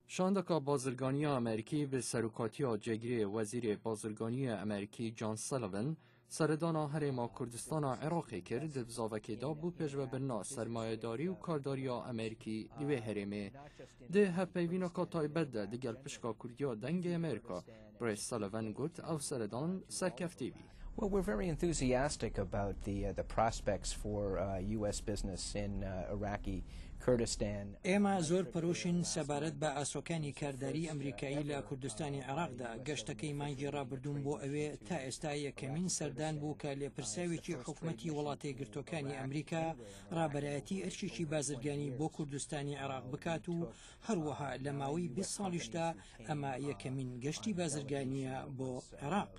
Şandeka bazirganiya Amerîkî bi serokatiya cêgirê Wezîrê Bazirganiyê Amerîkî John Sullivan seredana Herêma Kurdistana Iraqê kir di bizavekê de bo pêşvebirina sermayedarî û kardariya Amerîkî li wê herêmê. Di hevpeyvînaka taybet de digel pişka Kurdiya Dengê Amerîka, Birêz Sullivan got ew seredan serkeftî bî. Well, we're very enthusiastic about the uh, the prospects for uh, U.S. business in uh, Iraqi Kurdistan. ئێمە زۆر پەرۆشین سەبارەت بە ئاسۆکانی کارداری ئەمریکایی لە کوردستانی عێراقدا، گەشتەکەی مانگی ڕابردووم بۆ ئەوێ تا ئێستا یەکەمین سەردان بوو کە لێپرسراوێکی حکومەتی وڵاتەیەکگرتووەکانی ئەمریکا ڕابەرایەتی ئەرکێکی بازرگانی بۆ کوردستانی عێراق بکات و هەروەها لە ماوەی 20 ساڵیشدا ئەمە یەکەمین گەشتی بازرگانییە بۆ عێراق.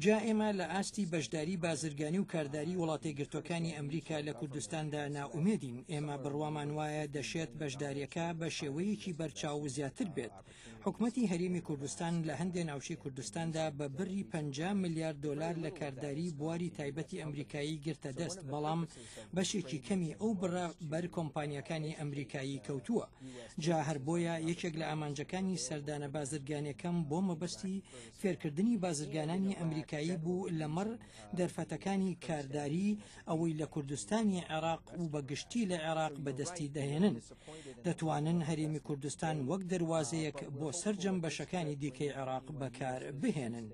جا ئێمە لە ئاستی بەشداری بازرگانی و کارداری وڵاتەیەکگرتووەکانی ئەمریکا لە کوردستاندا نائومێدین، ئێمە بڕوامان وایە دەشێت بەشدارییەکە بە شێوەیەکی بەرچاو زیاتر بێت. حکومەتی هەرێمی کوردستان لە هەندێ ناوچەی کوردستاندا بە بڕی 50 ملیار دۆلار لە کارداری بواری تایبەتی ئەمریکایی گرتە دەست، بەڵام بەشێکی کەمی ئەو بڕە بەر کۆمپانیاکانی ئەمریکایی کەوتووە. جا هەر بۆیە یەکێک لە ئامانجەکانی سەردانە بازرگانیەکەم بۆ مەبەستی فێرکردنی بازرگانانی ئەمریکایی بوو لەمەڕ دەرفەتەکانی کارداری ئەوەی لە کوردستانی عێراق و بە گشتی لە عێراق بەدەستی دەهێنن دەتوانن هەرێمی کوردستان وەک دەروازەیەک بۆ سەرجەم بەشەکانی دیکەی عێراق بەکار بهێنن.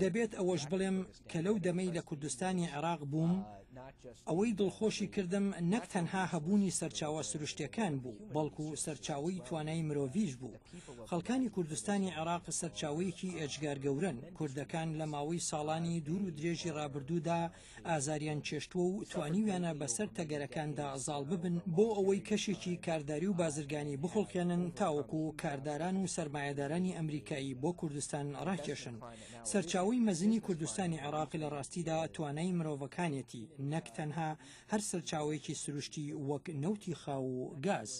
دەبێت ئەوەش بڵێم کە لەو دەمەی لە کوردستانی عێراق بووم، ئەوەی دڵخۆشی کردم نەک تەنها هەبوونی سەرچاوە سروشتیەکان بوو، بەڵکو سەرچاوەی توانای مرۆڤیش بوو. خەڵکانی کوردستانی عێراق سەرچاوەیەکی ئێجگار گەورەن. کوردەکان لە ماوەی ساڵانی دوور و درێژی ڕابردوودا ئازاریان چێشتووە و توانیویانە بەسەر تەگەرەکاندا زاڵ ببن بۆ ئەوەی کەشێکی کارداری و بازرگانی بخوڵقێنن تاوەکو کارداران و سەرمایەدارانی ئەمریکایی بۆ کوردستان ڕاکێشن. سەرچاوەی مەزنی کوردستانی عێراق لە ڕاستیدا توانای مرۆڤەکانێتی نەک تەنها هەر سەرچاوەیەکی سروشتی وەک نەوتی خاو و گاز.